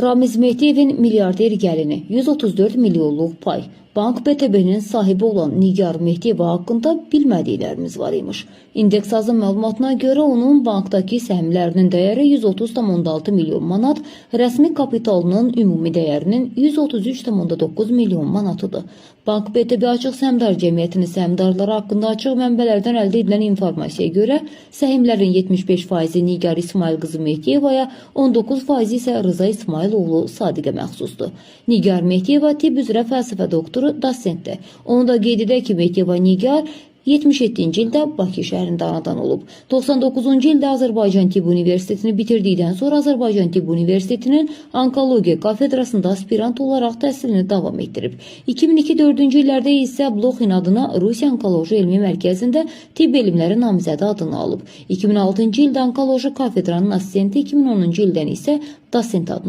Ramiz Mehdiyevin milyarder gəlini 134 milyonluq pay. Bank BTB-nin sahibi olan Nigar Mehdiyeva haqqında bilmədiklərimiz var imiş. İndeksazın məlumatına görə onun bankdakı səhmlərinin dəyəri 130,6 milyon manat, rəsmi kapitalının ümumi dəyərinin 133,9 milyon manatıdır. Bank BTB Açıq Səhmdar Cəmiyyətinin səhmdarları haqqında açıq mənbələrdən əldə edilən informasiyaya görə səhmlərin 75%-i Nigar İsmayıl qızı Mehdiyevaya, 19%-i isə Rıza İsmayıloğlu Sadiqə məxsusdur. Nigar Mehdiyeva tibb üzrə fəlsəfə doktoru, dosentdir. Onu da qeyd edək ki, Mehdiyeva Nigar 77-ci ildə Bakı şəhərində anadan olub. 99-cu ildə Azərbaycan Tibb Universitetini bitirdikdən sonra Azərbaycan Tibb Universitetinin Onkologiya kafedrasında aspirant olaraq təhsilini davam etdirib. 2002-4-cü illərdə isə Blokhin adına Rusiya Onkoloji Elmi Mərkəzində tibb elmləri namizədi adını alıb. 2006-cı ildə onkoloji kafedranın assistenti, 2010-cu ildən isə dosent adını